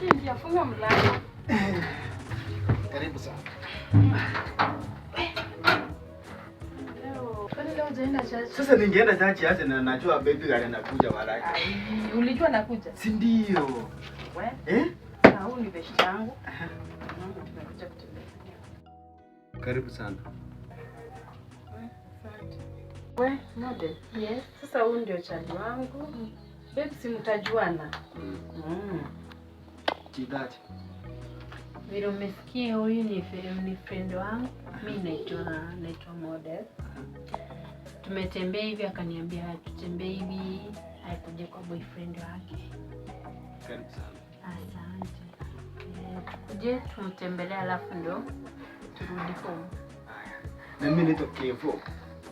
Basi ingia, funga mlango. Karibu sana. Leo, kwani leo hujaenda church? Sasa ningeenda church aje na najua baby girl anakuja walai. Ai, ulijua nakuja? Si ndio? We, Eh? na huyu ni best yangu. Tumekuja kutembea. Karibu sana. We, asante. We, model. Yes. Sasa huyu ndio chali wangu. Babe, si mtajuana. Mm. Chidachi. Vile umesikia huyu ni friend wangu. Mi naitwa model. Tumetembea hivi akaniambia tutembee hivi akuje kwa boyfriend wake. Karibu sana. Asante. Tukuje tumtembelee alafu ndio turudi home. Haya. Na mimi naitwa Kevo.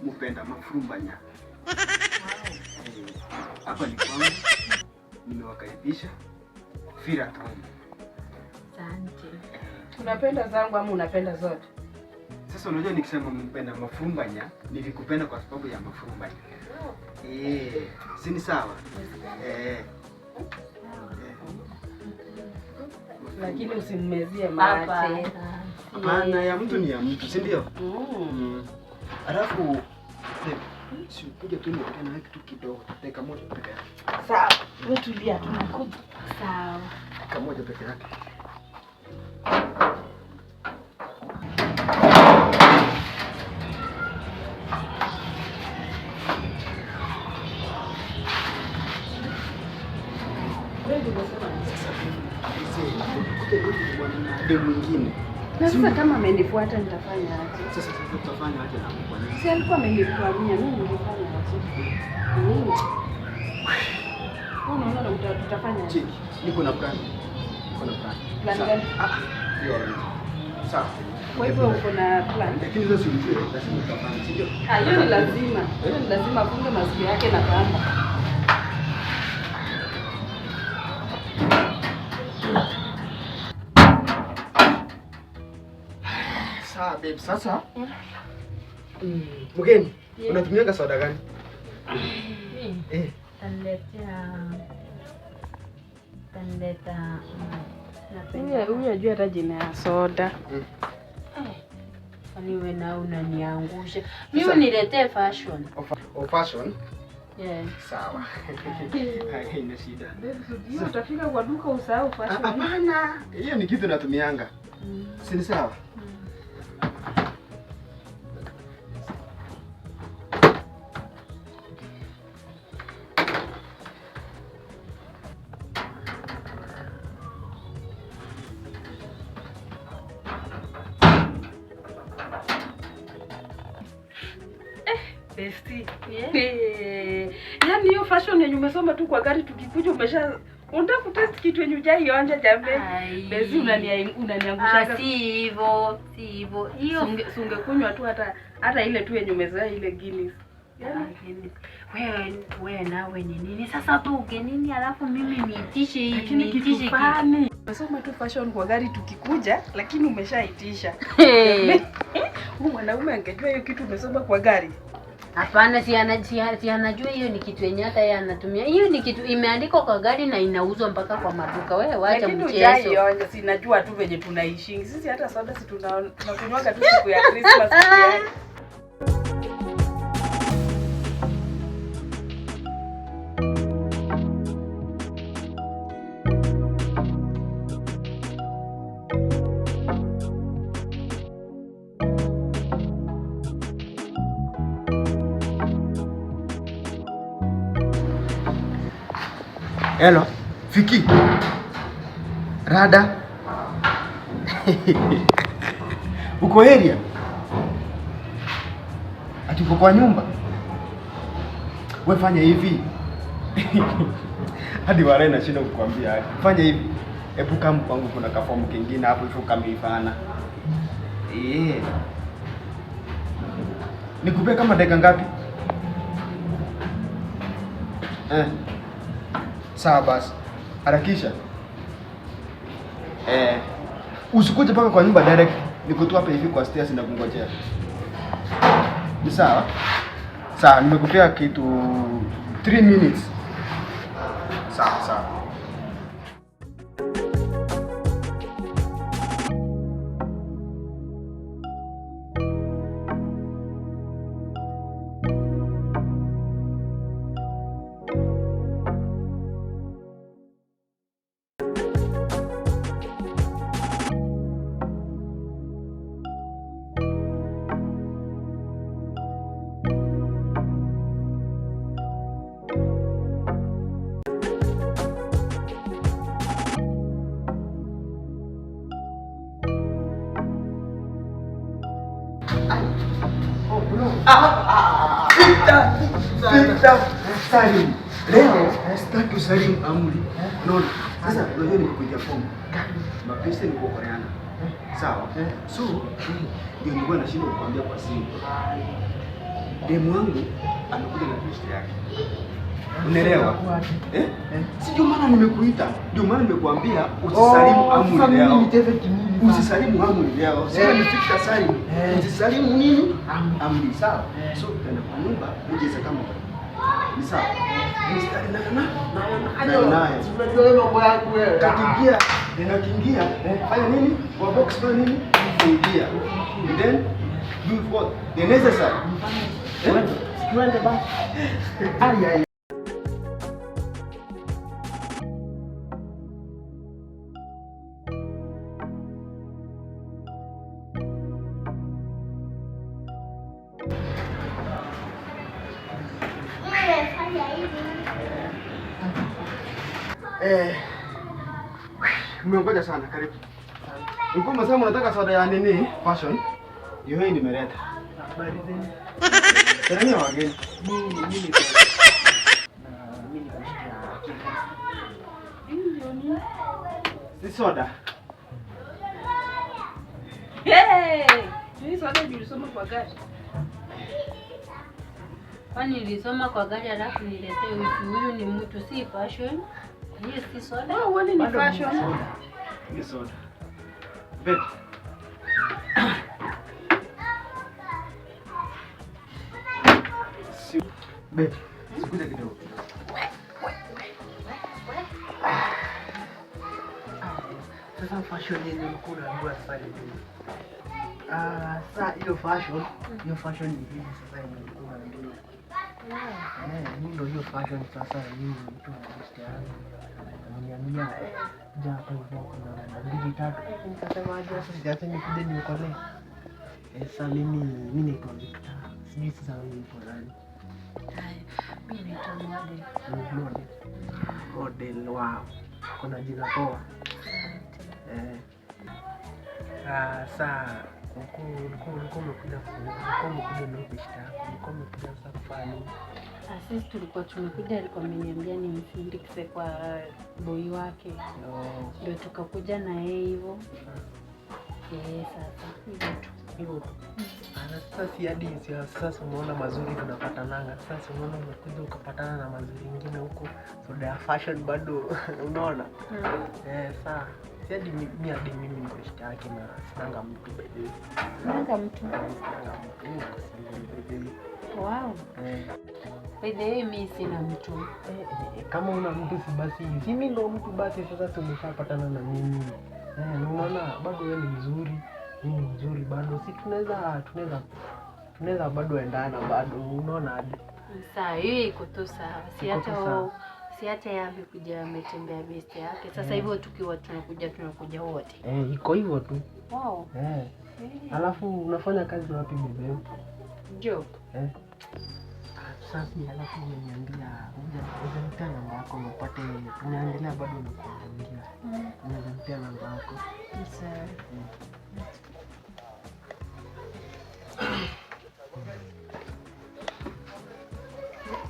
Mupenda mafurumbanya. Hapa ni kwangu. Nimewakaribisha. Feel at home. Asante. Unapenda zangu ama unapenda zote? Sasa unajua nikisema mpenda mafurumbanya, nilikupenda kwa sababu ya mafurumbanya. Eh, si ni sawa? Eh. Lakini usimmezie mate. Hapana. Hapana, ya mtu ni ya mtu, si ndio? Mm. Mm. Alafu babe, si ukuje tu niongee na kitu kidogo, dakika moja peke yake. Sawa. Wewe tulia, tunakuja. Sawa. Dakika moja peke yake. Wewe umesema nini? Sasa kuja ndio demu mwingine. Na sasa kama amenifuata nitafanya aje? Sasa tutafanya aje na kwa nini? Si alikuwa amenikwamia, mimi ningefanya aje? Mm. Wewe unaona tutafanya aje? Chiki, niko na plan. Niko na plan. Plan Sawa. gani? Ah, hiyo. Sawa. Kwa hivyo uko na plan? Lakini sasa ujue lazima tutafanya, si ndio? Ah, hiyo ni lazima. Hiyo ni lazima afunge masikio yake na kamba. Sawa babe, sasa. Mgeni, unatumianga soda gani? Mi Eh, Taniletea Huyu huyu ajua hata jina ya soda. Kwani wewe na unaniangusha. Mimi uniletee fashion. O fashion. Yeah. Sawa. Haina shida. Hiyo utafika kwa duka usahau fashion. Hapana, hiyo ni kitu natumianga. Si ni sawa? Besti. Yeah. Yaani hiyo fashion yenye umesoma tu kwa gari tukikuja umesha unataka kutest kitu yenye hujaionja jambe. Ai. Besti unaniangusha. Ah, si hivyo, si hivyo. Hiyo Sungekunywa tu hata ile tu yenye umezoea ile Guinness. Yaani wewe nawe ni nini? Sasa hapo ugenini alafu mimi niitishe hii, lakini kitu niitishe kitu. fani. Umesoma tu fashion kwa gari tukikuja lakini umeshaitisha. Hey. Huyu mwanaume angejua hiyo kitu umesoma kwa gari. Hapana, si anajua hiyo ni kitu yenye hata yeye anatumia. Hiyo ni kitu imeandikwa kwa gari na inauzwa mpaka kwa maduka. Wewe wacha Lakini mchezo. hujaionja, si najua tu venye tunaishi. Sisi hata soda si tunakunywaga tu siku ya Christmas peke yake. Hello, Fiki. Rada. Uko area? Ati uko kwa nyumba? We fanya hivi. Hadi wale nashinda kukuambia aje. Fanya hivi. Epuka kama kwangu kuna kafomu kingine hapo hivyo kameifana. Eh. Nikupe kama dakika ngapi? Eh. Sawa basi. Harakisha. Eh. Usikuje mpaka kwa nyumba direct. Niko tu hapa hivi kwa stairs na kungojea. Ni sawa? Sawa, nimekupea kitu 3 minutes. Sawa, sawa. Victor, Victor Salim. Leo sitaki usalimu amri. Unaona? Sasa unajua nimekuja form. Mapesa ni kuokoleana. Sawa? So, ndio nilikuwa nashindwa kukuambia kwa simu. Demu wangu amekuja na best yake. Unaelewa? Eh? Si ndio maana nimekuita. Ndio maana nimekuambia usisalimu amri leo. Usisalimu amri leo. Sio ni Victor Salim. Usisalimu nini? Amri, sawa? So, tena kwa nyumba uje kama ni sawa. Mstari na na naye. Unajua wewe mambo yako wewe. Kakiingia, ninakiingia, fanya nini? Kwa box fanya nini? Ingia. And then do what? The necessary. Eh? Tuende basi. Ai ai. Eh. Umengoja sana, karibu. Ulikuwa umesema unataka soda ya nini? Fashion. Hiyo hii nimeleta. Habari zenu. Salimia wageni. Mimi na mimi ni best ya Hii ndio nini? Si soda. Hey! Hii soda ndio ulisoma kwa gari. Kwani nilisoma kwa gari alafu niletee huyu? Huyu ni mtu, si fashion. Hiyo si soda. Wewe uone ni Bado ni fashion. soda. Ni soda. Babe. Si babe, sikuja kidogo. Sasa fashion yenye ulikuwa unaambiwa sasa ni nini? Ah, sasa hiyo fashion ni hii sasa yenye ulikuwa unaambiwa. Eh, mimi ndio hiyo fashion sasa mimi mtu wa best yangu. Ameniambia kuja hapa hivyo kuna namba mbili tatu. Nikasema aje sasa siache nikuje niokolee. Eh, sasa mimi naitwa Victor. Sijui sasa wewe unaitwa nani? Haya, mimi naitwa Model. Model. Model, wow. Kuna jina poa. Eh. Ah, saa ulikuwa umekuja na best yako. Ulikuwa umekuja sasa kufanya nini? Sisi tulikuwa tumekuja, alikuwa ameniambia nimsindikize kwa boy wake. Ndio tukakuja na yeye hivyo. Sasa hivyo tu. Hivyo tu. Ana sasa si hadi si sasa umeona mazuri tunapatananga. Sasa umeona umekuja ukapatana na mazuri ingine huko. Soda ya fashion bado unaona? Saa si hadi mimi hadi mimi ni best yake na sinanga mtu by the way. Sinanga mtu. Sinanga mtu. Mimi niko single by the way. Wow. By the way mimi sina mtu. Kama una mtu si basi, si mimi ndo mtu basi sasa tumeshapatana na mimi. Na unaona bado wewe ni mzuri, mimi ni mzuri bado. Si tunaweza bado endana bado, unaona aje? Sawa, hiyo iko tu sawa. Si Iko tu hata sawa. si hata yeye amekuja ametembea best yake. Sasa hivyo tukiwa tunakuja wote. Iko hivyo tu. Wow. Alafu unafanya kazi wapi bebe? Job. Sasa alafu umeniambia hujanipea namba yako na upate tunaendelea bado na kuongea. Unaweza nipea namba yako? Sawa.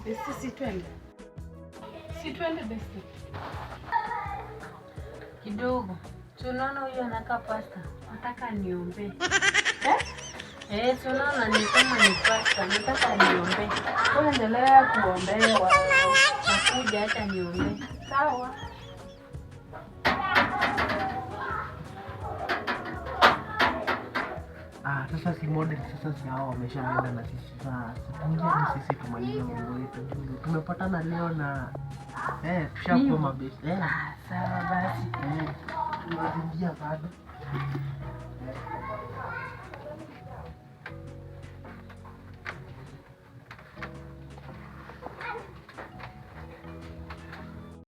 Besti, si twende. Si twende besti. Kidogo. Tunaona huyu anakaa pasta. Nataka niombe. Tunaona ni kama ni pasta. Nataka niombe. Wewe endelea kuombewa. Nakuja hata niombe. Sawa. Sasa si model sasa si hao wameshaenda na sisi sasa. Tuingie ni sisi tumalize mambo yetu. Tumepatana leo na tushakuwa mabest. Sawa basi. Tunaingia bado.